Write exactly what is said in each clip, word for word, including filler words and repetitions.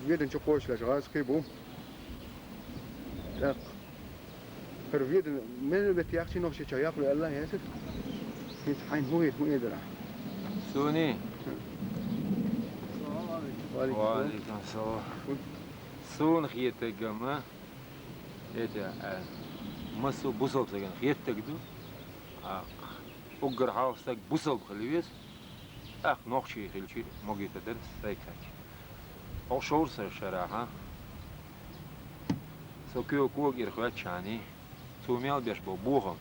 Веданчу кхочуш гӀазкхий бу. ТӀаккха хӀара Ведан мел бетта яхчи нохчийча яккхалу аьлла хӀесира. ХӀинца хьайна хӀун хета, хӀун эдара? Суни? Ва алейкум салам. Суна хетагама, это, а, масу бусалба сагана хетаг ду. А, уггар хьалха стаг бусалба хила веза. ТӀаккха нохчий хилчи могита дара сайкаки. Оха шовра са шарахьа. Со куьйга кога ира хӀоьттачахьаний, цо мел беш бо бохам,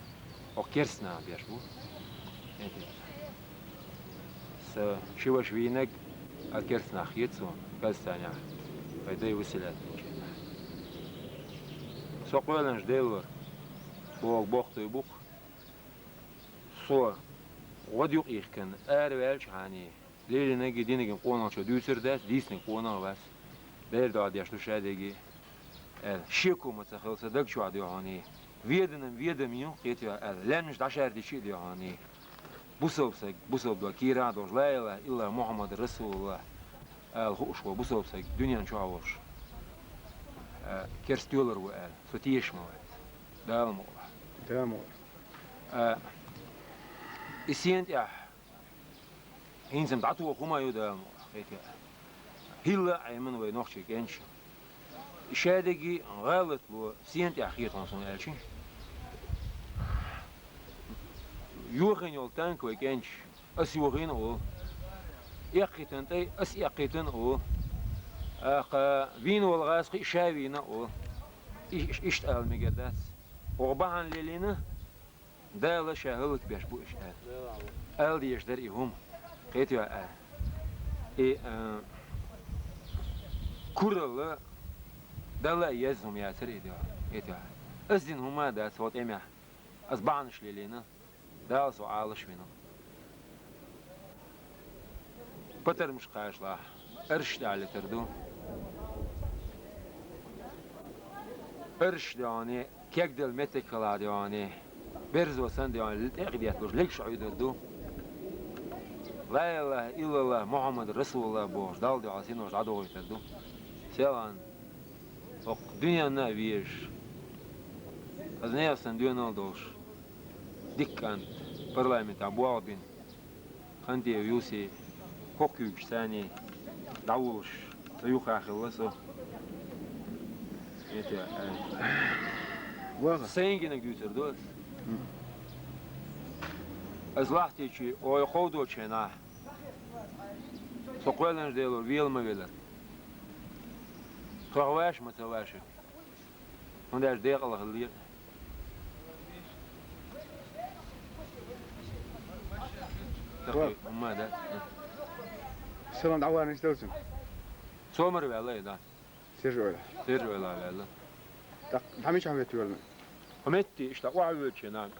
оха керстнах беш бу. Эти. Са ши ваша вийнаг а керстнах хет цо, Казахстанехь, вай дай выселять. Со кхоьллинчу Делора, боху бохтуй бу-кх. Со гӀод юкъ йихкина, араваьлчахьаний, лелийнарг а динарг а къонахчо дуьйцур дац, дийцинарг къонах а вац. Дера доӀа деш ду шадерриге, аьлла, шеко ма ца хилла сан даг чохь, дуьхьаний. Веданам ведам ю, кхетий аьлла, лаьмнаш дӀашаьрдичи а, дуьхьаний. Бусалба саг, бусалба дог кийрахь а долуш, ла илаха иллаллахӀ Мухьаммад расулуллахӀ ала хууш волу бусалба саг дуьнен чохь волуш, а, керста тоьлур ву аьлла, со тешаш ма вац. Дала мукъ лахь. Дала мукъ лахь. А, и сен тӀехь хӀинца-м дӀатоха хӀума ю, Дала мукъ лахь, кхетий. ХӀилла а Ӏемина вай нохчий кӀенташ. Шадерриге гӀалатло сен тӀехь хета хьуна суна аьлчи. Йохийна йолу танк вай кӀенташ, ас йохийна а олу. Эккхийтина тӀе, ас эккхийтина а олу. ТӀаккха вийна волу гӀазкхи а ша вийна а олу. И-, иштта ала мегар дац. Оха бахьана лелийна, Дала ша хӀаллакбеш бу уьш аьлла. Ала дезаш дара и хӀума. Кхетий аьлла. И, а, куралла Дала а езна хӀума яцара и, дуьхьа. Кхетий аьлла. Ас дина хӀума а дац хӀокху тӀемехь. Ас бахьанаш лелийна. Дала со Ӏалаш вина. Патармаш кхачалахь, арш тӀехь летар ду. Арш, дуьхьаний, кегделла меттиг хилахь, дуьхьаний, берзо санна, дуьхьаний, тӀекхидетталуш легаш Ӏуьйдур ду. Ла илаха иллаллахӀ Мухьаммад расулуллахӀ бохуш, Далла дуьхьал синош дӀадохуьйтур ду. Селхана, хӀокху дуьненна а везаш, хаза нехан санна доьналла долуш, дика кӀант, парламентехь болх бина, Хантеев Юси, хӀокху куьйгаш царний дӀавуллуш, сан юххехь хилла со. Эти, э, ваха. Сайн гинарг дуьйцур ду ас. М. Ас лахтичи ой кховдочу хенахь, со кхоьллинчу Делора вела ма велара. Тхох ваша ма ца ваша. ХӀунда аьлча декъала хилла. Ва. ХӀумма, да. Салам дӀаварнаш долчун. Сомар ваьлла, да. Сержа ойла. Сержа ойла ваьлла. Так, дӀа мичахь метта ваьлла? Хьо метти, иштта охьавоьдучу нах.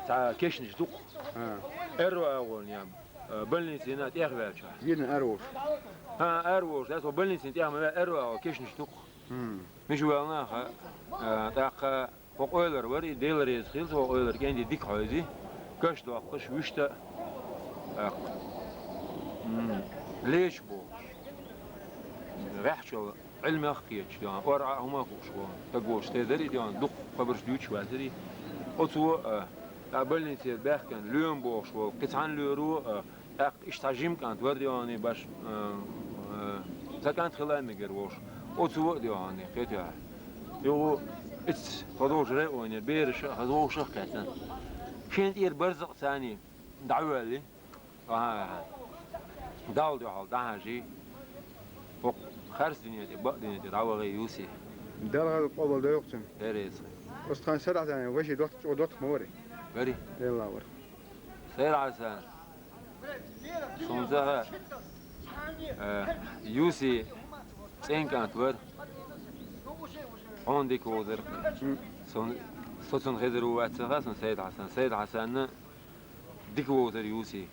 Цхьа кешнаш дукха. А. Аьрру агӀорна ям. Э, больницина тӀехваьлча. Вина аьрру волуш. ХӀа, аьрру волуш. Дас ву больницина тӀехь ма ваьлла, аьрру агӀор кешнаш дукха. М. Мича ваьлла наха, э, тӀаккха хӀокху ойлар вара, и Дела реза хилла, хӀокху ойлар кӀенде дика хьойзи, каш доккхуш, вуьшта, э, м, леча бохуш. ГӀехчал Ӏилмех а кхеташ, дегӀан, ор Ӏа хӀума а хууш ву. Стаг волуш те дарий, дегӀан, дукха хабарш дуьйцуш вацарий. Оцо, э, тӀаккха больницера баьхкина, лоьма бохуш волу, кхин цхьаьна лоьро, э, тӀаккха иштта цхьа жима кӀант вара, дегӀан, баш, э, э, цхьа кӀант хила а мегар волуш. Оцо а, дегӀан, кхетахь. Юха ицца, тхо долчу районера бераша а, хаза вовшах а кхеттина. Шен тӀера барзакъ царний дӀавоьлли. Ахьа, ахьа. Далла дуьхьал дӀахьажий. ХӀокху харц дуьне тӀе, бакъ дуьне тӀе дӀавахий Юси. Дала гӀазот къобал дойла цуьнан. Дерриг. Оцу тхан Сайд-Хьасанан вешин доттагӀа, чӀогӀа доттагӀа ма варий? Варий. Делла вара. Сайд-Хьасан. Суна ца хаьа. Э, Юси цӀен кӀант вара. Хьуна дика вовзар. М. Сон, со цунна хезар ву вац ца хаьа, сон Сайд-Хьасан. Сайд-Хьасанна дика вовзар Юси.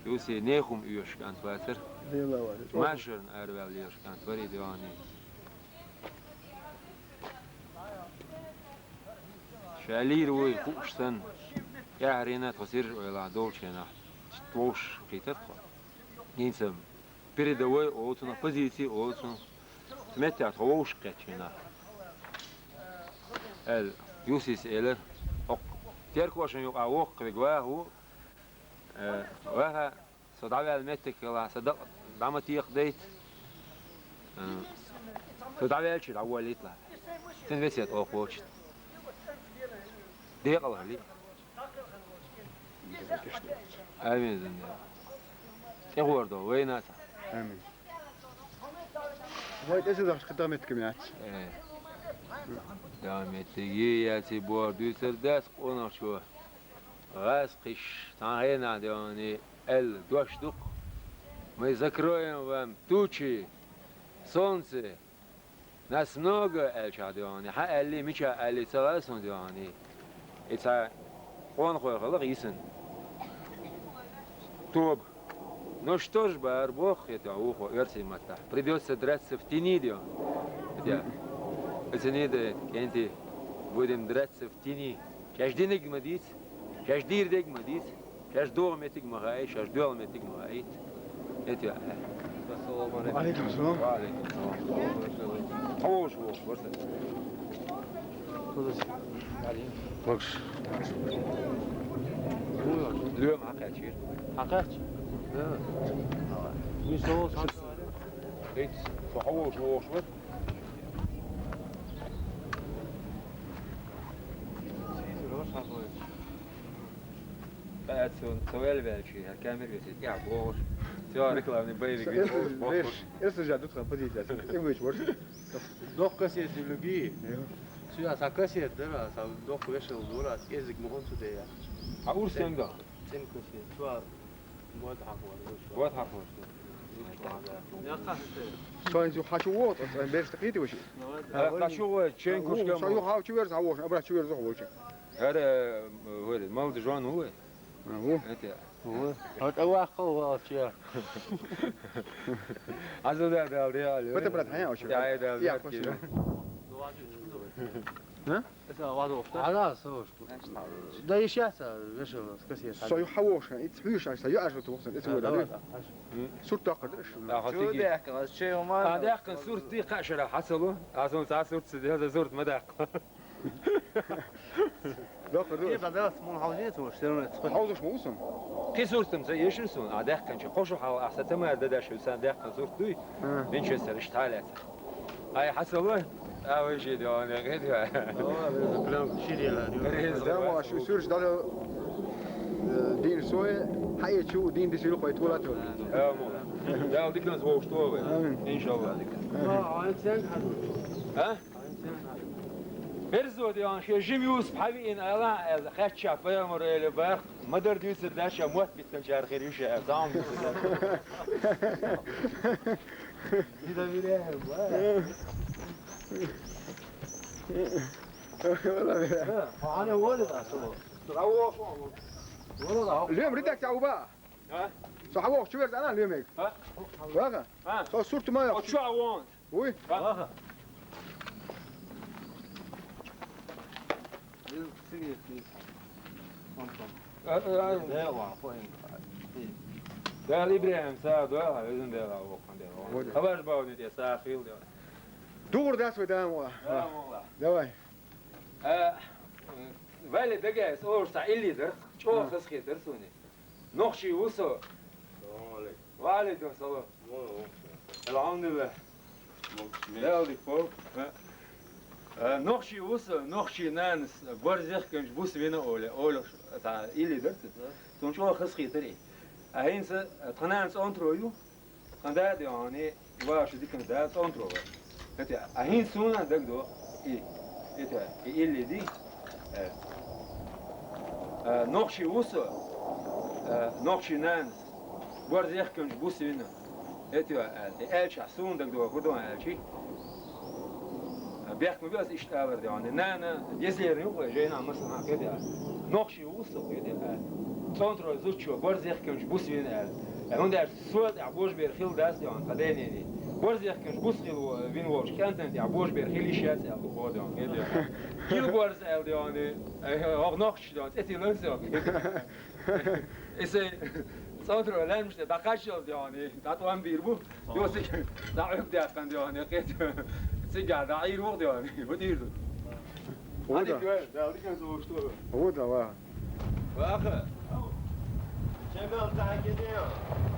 Юси нехум оьшуш кӀант вацара. Делла вара. Машарна араваьлла лелаш кӀант вара и, дегӀан. Ша лийр вуй хууш санна, тӀаьхьарина тхо Сержа ойлахь долчу хенахь, вовшах кхийтара тхо. ХӀинца передовой олу цунах, позиций олу цунах. Меттехь тхо вовшах кхетчийна. Аьлла, Юсис элира, хӀокху теркошна юкъахь воккхавиг ваха ву, э, ваха, со дӀаваьлла меттиг хилахь, сан дакъа дӀа ма текхадайта, э, со дӀаваьлча дӀаволлийталахь. Цуьнан весет оха волчу. Декъала хили. Амин, зинде. ТӀехвар до, вайна а ца. Амин. Вай тӀе ца дахча, кхин дӀа меттиг ма яц. Э. Да, меттиг е яций боху дуьйцур дац къонахчо. ГӀазкхиш, цхьана хенахь де вахана, аьлла дош ду-кх. Мы закроем вам тучи, солнце, нас много, аьллачохь де вахана. Хьан аьллий, мичахь аьллий ца хаьа суна де вахана. И цхьа къонахой хилла-кх йисина. Тоба. Ну что ж, бара боху, хета вухо оьрсийн маттахь. Придётся драться в тени, де. Де. Оцу нида, кӀентий, будем драться в тени. Шаьш диниг ма дийца, шаьш дийр дерг ма дийца, шаьш догӀу меттиг ма хаийта, шаьш доьлху меттиг ма хаийта. Эти. Ассаламу алейкум. Алейкум салам. Ва алейкум салам. Хьо вовшах ву, варса. Лоьма хьакхаьчира. Хьакхаьчча? Да. Миша, со вовшах ву. Эйц, со хьо вовшах ву, вовшах ву. Ткъа аьлла, со ваьлла ваьлча, хӀара камера весет, тӀехь бохуш. Всё, рекламный боевик. Эсэжа ду тхан позиция, тӀе вуьйчу варш. Доккха кассета ю, Люги. Цуьнан схьа кассета дара, схьа доккха вешал дора, кӀезиг ма хӀун цу тӀе яхча. Хьан ур стенга? ЦӀена кассета. Цуьнан бод хьахор. Бод хьахор. Со иза хьан чу вогӀу, аса бераш тӀе кхийти вуьш? Хьан чу вогӀу, чен кушка. Со юха хьан чу верза, хьан вогӀу, абрах чу верза, хьан вогӀу. ХӀара, э, вара, малда жон ву вай? А, ву. ХӀета. Ву. Хьо тӀе ваккхал валча. Азу да дал де али. Фото брат, хьан яуш? Я, я, да, я, да, кошна. А? Это ладно, да? Да и сейчас, а, вешал, скажи. Со ю хьан вогӀуш, и цхьуьйш, аса ю аш вот вогӀуш, это вот, да? Сурт даккхар даш. Чу дехка, аз чей умар. А дехка сурт ди кхашара хьацалу. Аз он ца сурт ца деза сурт ма даккха. Доктор, ду. Кхин дӀадац, муна хьовзийта ву, шерон цхьа. Хьовзуш ма ву сан? Кхин суртам ца ешна суна, а даьккхинчу кхо шу хьалха ахьа сан тамара дадаш ю сан даьккхина сурт дуй? А. Винчестер иштта хьалаьцна. Ай, хьан ца лой? А, вай ши де ван яхийта. О, прям ши де лан. Реза. Да, ма, шу сурш дала, э, дин сой, хьаэчу дин дисил хой тула ту. А, мо. Дала диканца вовш ту вай. Амин. Иншалла. А, а цен хьаду. А? Берзо де ван, шен жима Юсуп хьавиъна ала, аьлла, хаьттича пайхамар элира бах, ма-дарра дуьйцур дац ша, мотт биттанчара хир ю ша, аьлла, цхьа хӀума дуьйцур дац. Дина вирехь, ва. Вала вирехь. Э, хьан вали да, со? Лоьма редакция уба? А? Со хьан воху чу верза ана лоьмег? А? Ваха? А? Со сурт ма йоху. О, чу а вон? Вуй? Аха. Дала Ибрахим сагӀа дойла, везан Дала воккхан Дала. Хабарш бавни те сагӀа хил де. Дугур дас вай, дама. Дама. Давай. А, валли дагайс, ош ца илли дар, чӀогӀа хазахетар суни. Нохчий ву со. Салам алейкум. Ва алейкум салам. Во, во. Алхьамдулиллах. Во, во. Дала дика боху. А, а, нохчий ву со, нохчий нанас борз яхканчу буса вина оле, олуш, цхьа илли дара цу. Да. Цунна чӀогӀа хазахийтар и. А хӀинца, а, тхан нана цӀонтаро ю, тхан да а де хьуна, ваша диканца да цӀонтаро вара. ХӀета, а хӀинца суна дагадо и, это, и илли ди, э, э, нохчий ву со, э, нохчий нанас, борз яхканчу буса вина. ХӀета, э, и аьлчахь суна дагадо хӀун ду аьлчи. Бехк ма бе аса иштта алар де хьуна. Нана, езерна ю кхой, жайна а масала хьан хета. Нохчий ву со, хета, э, цӀонтарой зудчо, борз яхканчу буса вина аьлла. Э, хӀунда аьлча, Со тӀехь божабер хила дац де хьуна, тхан дайнений. Борз яхканчу буса хила во-, вина волчу кӀантана тӀехь божабер хила йиш яц аьлла, хо де хьуна, хета. Хила борз аьлла де хьуна, э, хӀокху нохчаш де хьуна, цӀе тилла со. И сайн Содро лемште дакъашил дёни, татван бир бу. Ёсик, за ук дякъан дёни, къет. Сига да ирвуг дёни, удир ду. Вода. Вода, ва. Ваха. Чемел такидио.